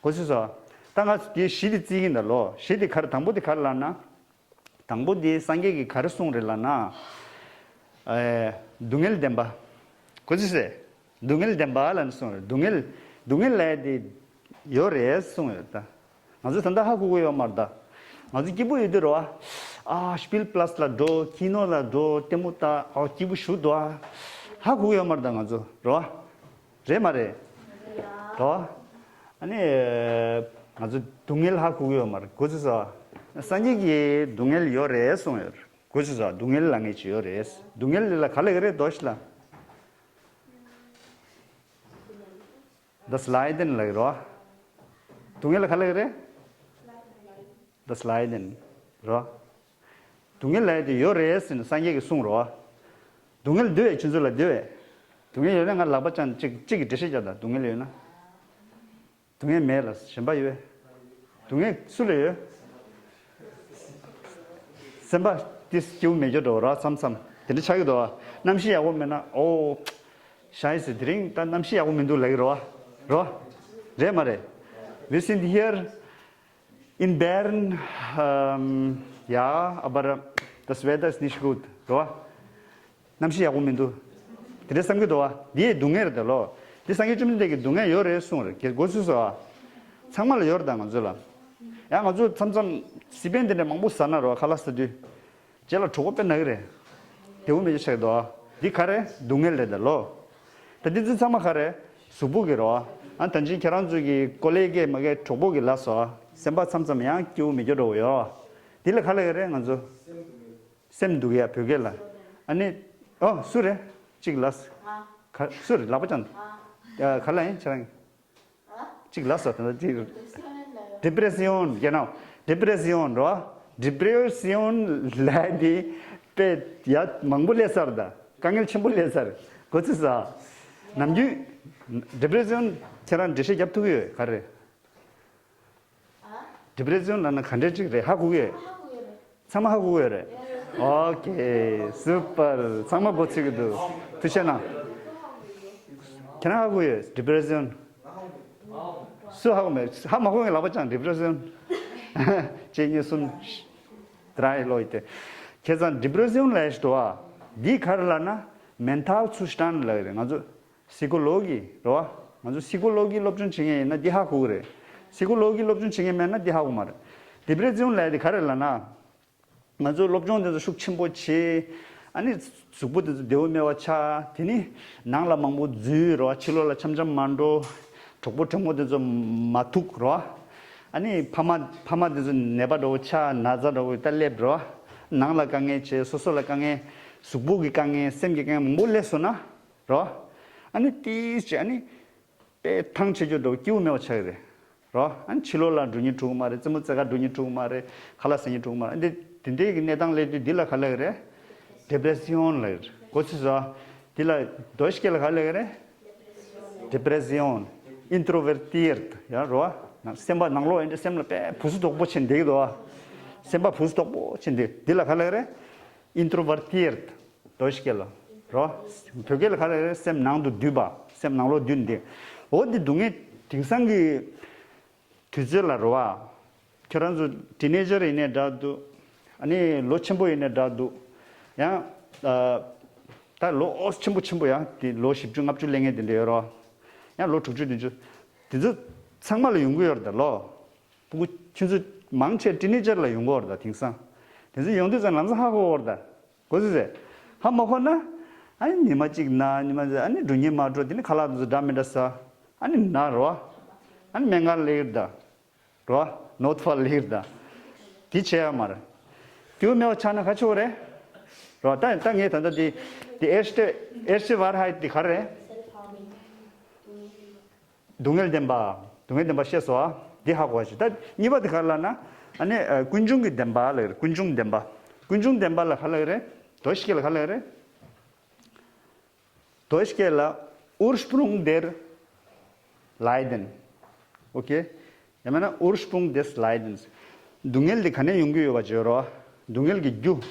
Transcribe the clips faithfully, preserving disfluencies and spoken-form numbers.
གོ་ཚོད་སོང་། ད་ང་ཚོ་དེ་བཞི་དེ་བརྩི་གི་ཡིན་ད་ལོ། བཞི་དེ་ག་རེ། དང་པོ་དེ་ག་རེ་ལབ་ན། དང་པོ་དེ་སངས་རྒྱས་ཀྱིས་ག་རེ་གསུངས་རེད་ལབ་ན། ཨེ། སྡུག་བསྔལ་བདེན་པ། གོ་ཚོད་སོང་། སྡུག་བསྔལ་བདེན་པ་ལབ་ནས་གསུངས་རེད། སྡུག་བསྔལ། སྡུག་བསྔལ་ལབ་ཡ་དེ་ཡོད་རེད་གསུངས་ཡོད་ད། ང་ཚོ་ད་ལྟ་ཧ་གོ་གི་ཡོད་མ་རེད་ད། ང་ཚོ་སྐྱིད་པོ་ཡོད་དུས་རེད་བ། ཨ། སྤིལ་པ་ལཱས་ལ་འགྲོ། ཀི་ནོ་ལ་འགྲོ། ལྟད་མོ་ལྟ། ཨོ། སྐྱིད་པོ་ཞེ་པོ་འདུག་ཨ། ཧ་གོ་གི་ཡོད་མ་རེད་ད་ང་ཚོ། རེད་བ། རེད་མ་རེད། རེད་བ། ཨ་ནི། ང་ཚོ་སྡུག་བསྔལ་ཧ་གོ་གི་ཡོད་མ་རེད། གོ་ཚོད་སོང་། སངས་རྒྱས་ཀྱིས་སྡུག་བསྔལ་ཡོད་རེད་གསུངས་ཡོད་རེད། གོ་ཚོད་སོང་། སྡུག་བསྔལ་ལབ་མཁན་ཅིག་ཡོད་རེད། སྡུག་བསྔལ་ལ་ག་ལབ་ཀྱི་རེད། དོ་ཤི་ལ། Das Leiden ལབ་ཀྱི་རེད་བ། སྡུག་བསྔལ་ལ་ག་ལབ་ཀྱི་རེད། Das Leiden རེད་བ། སྡུག་བསྔལ་ལབ་ཡ་དེ་ཡོད་རེད་ཟེར་ནས་སངས་རྒྱས་ཀྱིས་གསུངས་རེད་བ། སྡུག་བསྔལ་འདུག་གས། ཁྱོད་ཚོ་ལ་འདུག་གས། སྡུག་བསྔལ་ཡོད་ན་ང་ལག་པ་བརྐྱངས། གཅིག་གཅིག་གིས་འགྲེལ་བཤད་རྒྱག་དང་། སྡུག་བསྔལ་ཡོད་ན། སྡུག་བསྔལ་མེད་ལ་གཞན་པ་ཡོད། སྡུག་བསྔལ་སུ་ལ་ཡོད། སེམས་པ་དེ་སྐྱིད་པོ་མེད་རྒྱུ་འགྲོ་ར་མཚམས་མཚམས་དེ་འདྲ་ཆགས་ཀྱི་འདུག་བ། གནམ་གཤིས་ཡག་པོ་མེད་ན། ཨོ། Scheiße, དེ་རིང་ད་གནམ་གཤིས་ཡག་པོ་མི་འདུག་ལབ་ཀྱི་རེད་བ། རེད་མ་རེད། Wir sind hier in Bern, ähm, ja, aber das Wetter ist nicht gut, རེད་བ། གནམ་གཤིས་ཡག་པོ་མི་འདུག་དེ་འདྲ་བསམ་གྱི་འདུག་བ། འདི་ཡི་སྡུག་བསྔལ་རེད་ད་ལོ། འདི་སངས་རྒྱས་བཅོམ་ལྡན་འདས་ཀྱིས་སྡུག་བསྔལ་ཡོད་རེད་གསུངས་རེད། གོ་ཚོད་སོང་བ། ཚང་མ་ལ་ཡོད་རེད་ད་ང་ཚོ་ལ། ཡང་ང་ཚོ་མཚམས་མཚམས་སི་པན་དེ་འདྲ་མང་པོ་ཟ་ན་རེད་བ། ཁ་ལག་ཟ་དུས། རྗེས་ལ་གྲོད་ཁོག་དཔེ་ན་གི་རེད། བདེ་པོ་མེད་ཅིག་ཆགས་འདུག་ཨ། འདི་ག་རེ། སྡུག་བསྔལ་རེད་ད་ལོ། ད་འདི་ཚོ་ཚང་མ་ག་རེ། གཟུགས་པོ་གི་རེད་བ། ཨ། ད་ཅི་ཁྱེད་རང་ཚོ་གི་ཀོ་ལེ་གེ་མ་གེ་གྲོད་ཁོག་གི་ལབ་སོང་ཨ། སེམས་པ་མཚམས་མཚམས་ཡང་སྐྱིད་པོ་མེད་རྒྱུ་འགྲོ་གི་ཡོད་རེད་བ། འདི་ལ་ག་ལབ་ཀྱི་རེད་ང་ཚོ། སེམས་སྡུག་ཡ་བོད་སྐད་ལ། ཨ་ནི། ཨོ། སུ་རེད། གཅིག་ལབ། ག་སུ་རེད། ལག་པ་བརྐྱངས། ཨ། ག་ལབ་ཡིན་ཁྱེད་རང་། གཅིག་ལབ་སོང་། ད་ལྟ་གཅིག Depression, genau. Depression རོ། Depression ལབ་དེ་དཔེ་ཡ་མང་པོ་སླེབས་ཚར་ད། དཀའ་ངལ་ཆེན་པོ་སླེབས་ཚར། གོ་ཚོད་སོང་། ནམ་རྒྱུན་Depression ཁྱེད་རང་འགྲེལ་བཤད་རྒྱབ་ཐུབ་ཀྱི་ཡོད། ག་རེ། Depression ལབ་ན་ག་འདྲ་ཅིག་རེད། ཧ་གོ་གི་ཡོད། ཚང་མ་ཧ་གོ་གི་ཡོད་རེད། ཨོ་ཁེ། སུ་པར། ཚང་མ་མགོ་ཚོས་ཀྱི་འདུག་ཐུགས་རྗེ་གནང་། ཁྱེད་རང་ཧ་གོ་ཡོད། Depression སུ་ཧ་གོ་མེད། ཧ་མ་གོ་མཁན་ལག་པ་བརྐྱངས། Depression གཅིག་གཉིས་གསུམ། དྲ་ཡི་ལོ་ཡི་དེ། ཁྱེད་ཚང་Depression ལབ་ཞིག་འདུག་ཨ། འདི་ག་རེ་ལབ་ན། Mental Zustand ལབ་ཀྱི་རེད། ང་ཚོ་Psychology རེད་བ། ང་ཚོ་Psychology སློབ་སྦྱོང་བྱེད་མཁན་ཡིན་ན་འདི་ཧ་གོ་གི་རེད། Psychology སློབ་སྦྱོང་བྱེད་མཁན་མེད་ན་འདི་ཧ་གོ་མ་རེད། Depression ལབ་ཡ་དེ་ག་རེ་ལབ་ན། ང་ཚོ་སློབ་སྦྱོང་དེ་ཚོ་ཤུགས་ཆེན་པོ་བྱེད། ཨ་ནི་གཟུགས་པོ་དེ་ཚོ་བདེ་པོ་མེད་པ་ཆགས། དེ་ནི་ནང་ལ་མང་པོ་འཛུལ་རོ། ཕྱི་ལོགས་ལ་འཆམ་འཆམ་མ་འགྲོ། གྲོགས་པོ་གྲོགས་མོ་དེ་ཚོ་མ་ཐུག་རོ། ཨ་ནི་ཕ་མ་ཕ་མ་དེ་ཚོ་ནད་པ་འདྲ་བོ་ཆགས། ན་ཚ་འདྲ་བོ་ད་སླེབས་རོ། ནང་ལ་དཀའ་ངལ་བྱེད། སོ་སོ་ལ་དཀའ་ངལ། གཟུགས་པོ་གི་དཀའ་ངལ། སེམས་ཀྱི་དཀའ་ངལ་མང་པོ་སླེབས་སོང་ན་རོ། ཨ་ནི་ཏིས་བྱེད། ཨ་ནི། དཔེ་ཐང་ཆད་རྒྱུ་འདྲ་བོ། སྐྱིད་པོ་མེད་པ་ཆགས་ཀྱི་རེད། རོ། ཨ་ནི་ཕྱི་ལོགས་ལ་འགྲོ་སྙིང་བྲོ་གི་མ་རེད། རྩེད་མོ་རྩེ་ག་འགྲོ་སྙིང་བྲོ་གི་མ་རེད། ཁ་ལག་ཟ་སྙིང་བྲོ་གི་མ་རེད། འདི་དེ་འདྲའི་གི་གནས་སྟངས་སླེབས་དུས་འདི་ལ་ག་ལབ་ཀྱི་རེད། Depression ལབ་ཀྱི་རེད། གོ་ཚོད་སོང་། འདི་ལ་Deutsch སྐད་ལ་ག་ལབ་ཀྱི་རེད། Depression. Introvertiert ཡ་རོ། སེམས་པ་ནང་ལོགས་ཡིན་དུས་སེམས་ལ་དཔེ་བུ་སུ་དོག་པོ་བྱེད་འདི་གི་འདུག་བ། སེམས་པ་བུ་སུ་དོག་པོ་བྱེད་འདི། འདི་ལ་ག་ལབ་ཀྱི་རེད། Introvertiert Deutsch སྐད་ལ་རོ། བོད་སྐད་ལ་ག་ལབ་རེད། སེམས་ནང་དུ་བསྡུས་པ། སེམས་ནང་ལོགས་བསྡུས་འདི། འོ་འདི་སྡུག་བསྔལ་དེང་སང་གི་དུས་ཚོད་ལ་རོ་བ། ཁྱེད་རང་ཚོ་teenager ཡིན་ནའི་འདྲ་འདུག་ཨ་ནི་ལོ་ཆེན་པོ་ཡིན་ནའི་འདྲ་འདུག་ཡང་ཨ། ད་ལོ་ཨོ་ཆེན་པོ་ཆེན་པོ་ཡང་དེ་ལོ་བཞི་བཅུ་ལྔ་བཅུ་སླེབས་མཁན་དེ་འདྲ་ཡོད་རོ། ཡང་ལོ་དྲུག་ཅུ་བདུན་ཅུ། དེ་ཚོ་ཚང་མ་ལ་ཡོང་གི་ཡོད་རེད་ད་ལོ། ཕྲུ་གུ་ཁྱོད་ཚོ་མང་ཆེ་teenager ལ་ཡོང་གི་ཡོད་རེད་ད་དེང་སང་། དེ་ཚོ་ཡོང་དུས་ཙང་ལམ་སང་ཧ་གོ་གི་ཡོད་རེད་ད། གོ་ཚོད་ཟེར། ཧ་མ་གོ་ན། ཨ་ནི་ཉི་མ་གཅིག་ན་ཉི་མ་ཟེར། ཨ་ནི་འགྲོ་སྙིང་མ་བྲོ། དེ་ནི་ཁ་ལག་དེ་ཚོ་འདྲ་མི་འདྲ་ཟ། ཨ་ནི་ན་རོ། ཨ་ནི་སྨན་ཁང་སླེབས་ད་རོ། Notfall སླེབས་ད། དེ་བྱས་ཡ་མ་རེད། སྐྱིད་པོ་མེད་པ་ཆགས་ན་ག་ཆོག་རེད། རོ། ད་ད་ངས་ད་ལྟ་དེ་དེ་erste erste Wahrheit དེ་ག་རེད། སྡུག་བསྔལ་བདེན་པ། སྡུག་བསྔལ་བདེན་པ་བཤད་སོང་ཨ། འདི་ཧ་གོ་བ་ཞིག་ད་གཉིས་པ་དེ་ག་རེ་ལབ་ན། ཨ་ནི་ཀུན་འབྱུང་གི་བདེན་པ་ལབ་ཀྱི་རེད། ཀུན་འབྱུང་བདེན་པ། ཀུན་འབྱུང་བདེན་པ་ལ་ག་ལབ་ཀྱི་རེད། Deutsch སྐད་ལ་ག་ལབ་ཀྱི་རེད། Deutsch སྐད་ལ་Ursprung der Leiden. Okay. ཡང་མིན་ན་Ursprung des Leidens. སྡུག་བསྔལ་འདི་ག་ནས་ཡོང་གི་ཡོད་པ་བརྗོད་རོགས། སྡུག་བསྔལ་གྱི་རྒྱུ།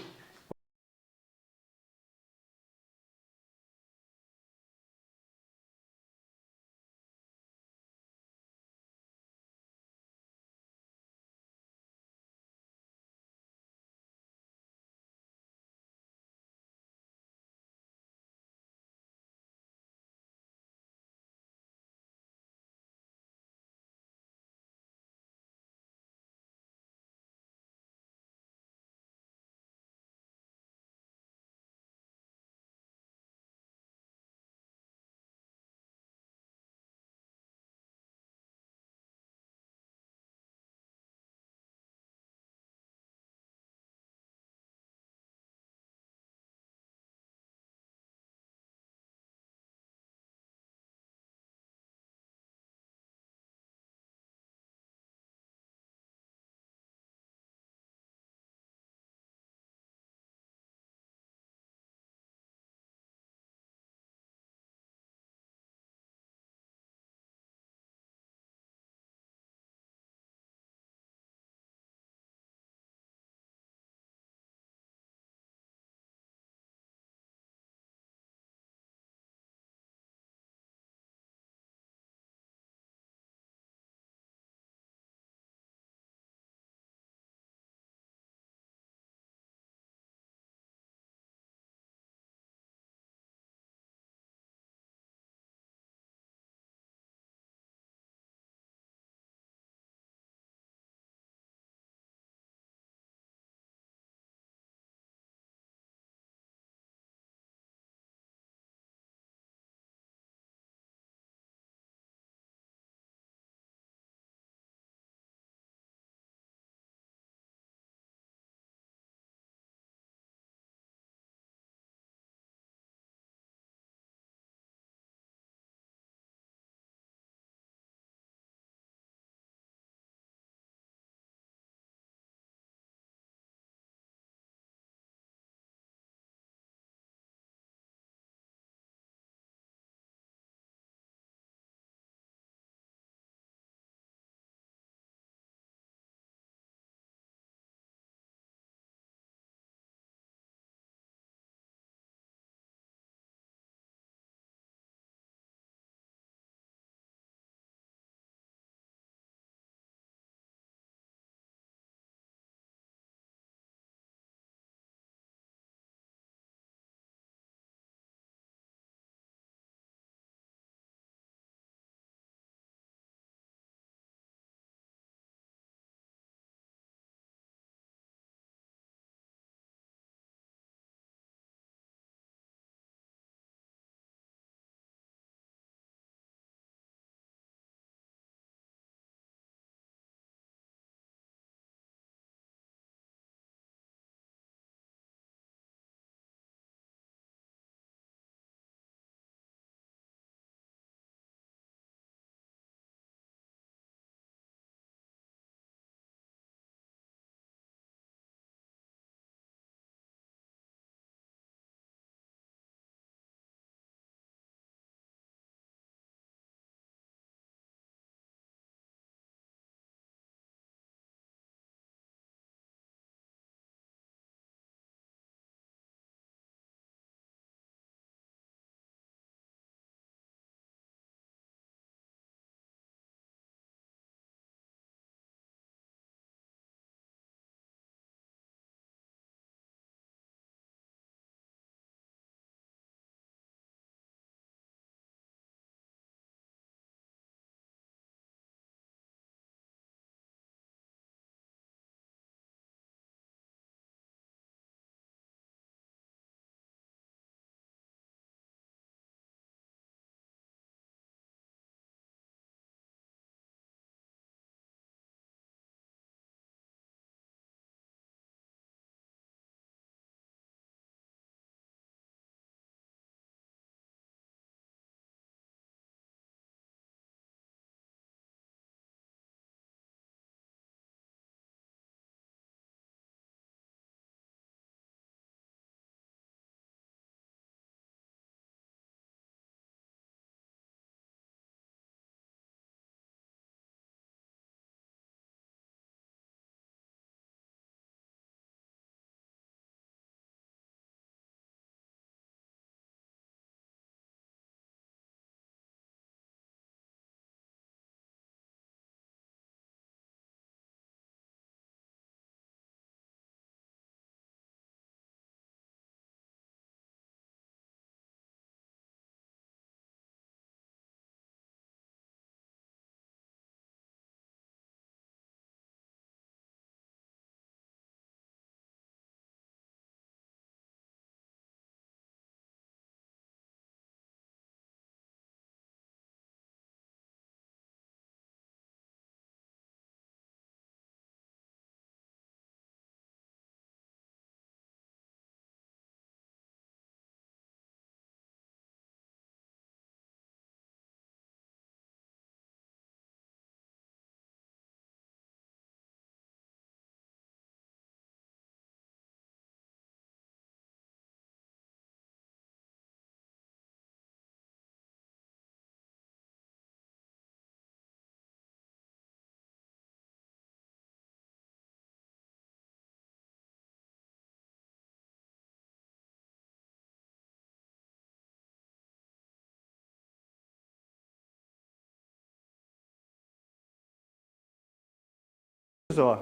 སོ།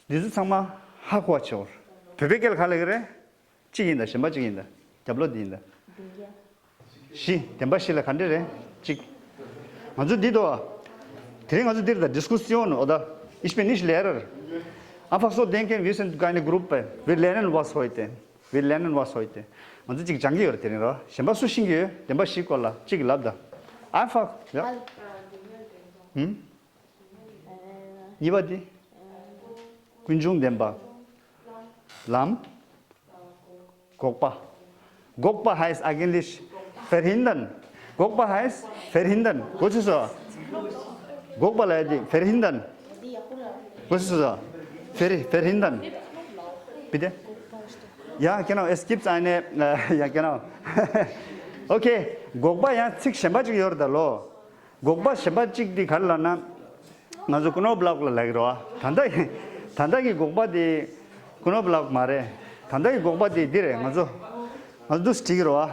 འདི་ཚོ་ཚང་མ་ཧ་གོ་བ་བྱེད་འོར། བོད་པའི་སྐད་ལ་ག་ལབ་ཀྱི་རེད། གཅིག་ཡིན་ད། གཞན་པ་གཅིག་ཡིན་ད། རྒྱབ་ལོགས་འདི་ཡིན་ད། བཞི། བདེན་པ་བཞི་ལ་ག་འདྲ་རེད། གཅིག་ང་ཚོ་འདི་དོ། དེ་རིང་ང་ཚོ་འདིར་ད་Diskussion oder ich bin nicht Lehrer. Einfach so denken, wir sind keine Gruppe. Wir lernen was heute. Wir lernen was heute. ང་ཚོ་གཅིག་སྦྱང་གི་ཡོད་རེད་དེ་རིང་རོ། གཞན་པ་སུ་ཤེས་ཀྱི་ཡོད། བདེན་པ་བཞི་སྐོར་ལ་གཅིག་ལབ་ད། Einfach. Ja. ཧུམ། གཉིས་པ་འདི། ཀུན་འབྱུང་བདེན་པ། ལམ། འགོག་པ། འགོག་པ་heißt eigentlich verhindern. འགོག་པ་heißt verhindern. གོ་ཚོད་སོང་། འགོག་པ་ལབ་ཡ་འདི་verhindern. གོ་ཚོད་སོང་། Ver- verhindern. Bitte? Ja, genau, es gibt eine, äh, ja, genau. Okay, འགོག་པ་ཡང་ཚིག་གཞན་པ་ཅིག་ཡོད་རེད་ད་ལོ། འགོག་པ་གཞན་པ་གཅིག་འདི་ག་རེ་ལབ་ན། ང་ཚོ་Knoblauch ལ་ལབ་ཀྱི་རེད་བ། ད་ལྟ་གི་ད་ལྟ་གི་འགོག་པ་འདི་Knoblauch མ་རེད། ད་ལྟ་གི་འགོག་པ་འདི་འདི་རེད། ང་ཚོ་ང་ཚོ་འདུག་སེ་བྲིས་ཀྱི་རེད་བ།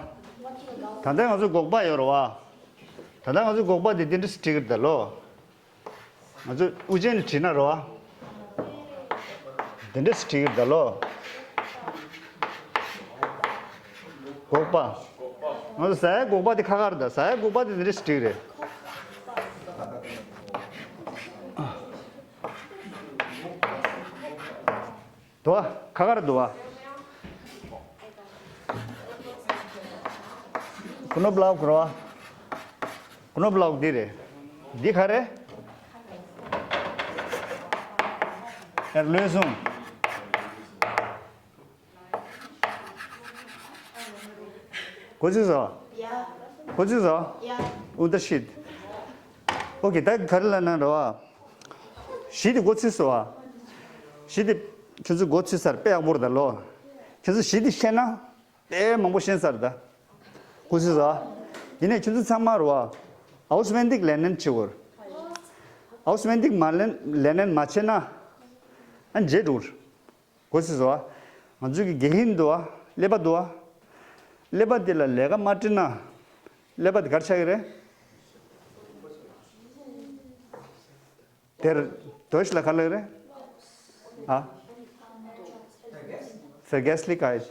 ད་ལྟ་ང་ཚོ་འགོག་པ་ཡོད་རེད་བ། ད་ལྟ་ང་ཚོ་འགོག་པ་འདི་འདི་འདྲ་སེ་བྲིས་ཀྱི་རེད་ད་ལོ། ང་ཚོ་དབུ་ཅན་ནས་བྲིས་ན་རེད་བ། དེ་འདྲ་སེ་བྲིས་ཀྱི་རེད་ད་ལོ། འགོག་པ། ང་ཚོ་ཟ་ཡ་འགོག་པ་དེ་ཁ་ཁ་རེད་ད། ཟ་ཡ་འགོག་པ་དེ་དེ་འདྲ་སེ་བྲིས་ཀྱི་རེད། དོ། ཁ་ཁ་རེད་དོ། Knoblauch རེད་བ། Knoblauch འདི་རེད། འདི་ག་རེད། Erlösung. གོ་ཚོད་སོང་། གོ་ཚོད་སོང་། Unterschied. Okay, ད་ག་རེ་ལབ་ན་རེད་བ། བཞི་དེ་གོ་ཚོད་སོང་བ། བཞི་དེ་ཁྱོད་ཚོ་གོ་ཚོད་ཚར། དཔེ་ཡག་པོ་རེད་ད་ལོ། ཁྱོད་ཚོ་བཞི་དེ་ཤེས་ན་དཔེ་མང་པོ་ཤེས་ཚར་ད། གོ་ཚོད་སོང་བ། ཡིན་ནའི་ཁྱོད་ཚོ་ཚང་མ་རེད་བ། Auswendig lernen བྱེད་དགོས། Auswendig མ་ལེན་ལེན་ནན་མ་བྱས་ན། ཨ་བརྗེད་འགྲོ། གོ་ཚོད་སོང་བ། ང་ཚོ་གི་དགེ་རྒན་འདུག་བ། ཀླད་པ་འདུག་བ། ཀླད་པ་དེ་ལ་ལས་ཀ་མ་སྤྲད་ན། ཀླད་པ་དེ་ག་རེ་ཆགས་ཀྱི་རེད། དེར་Deutsch ལ་ག་ལབ་རེད། ཨ། Vergesslichkeit.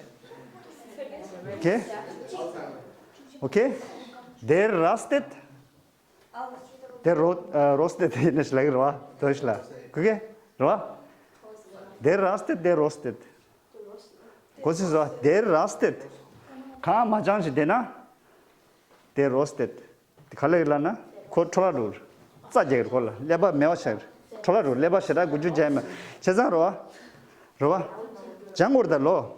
Okay. Okay. Der rastet. Der ro- äh, rostet ཡིན་ནི་ལབ་རེད་བ། Deutsch ལ་གུ་གེ་རེད་བ། Der rastet, der rostet. གོ་ཚོད་སོང་བ། Der rastet. གང་མ་སྦྱངས་ཤིག་བསྡད་ན། Der rostet. དེ་ག་ལབ་ཀྱི་ལབ་ན། ཁོ་འཕྲོ་བརླག་འགྲོ། རྩ་རྒྱག་གི་རེད་ཁོ་ལ། ཀླད་པ་མེད་པ་ཆགས་ཀྱི་རེད། འཕྲོ་བརླག་འགྲོ། ཀླད་པ་ཞེ་དྲག་འགུལ་སྐྱོད་རྒྱག་ཡ་མེད། བྱས་ཙང་རེད་བ། རེད་བ། སྦྱང་དགོས་རེད་ད་ལོ།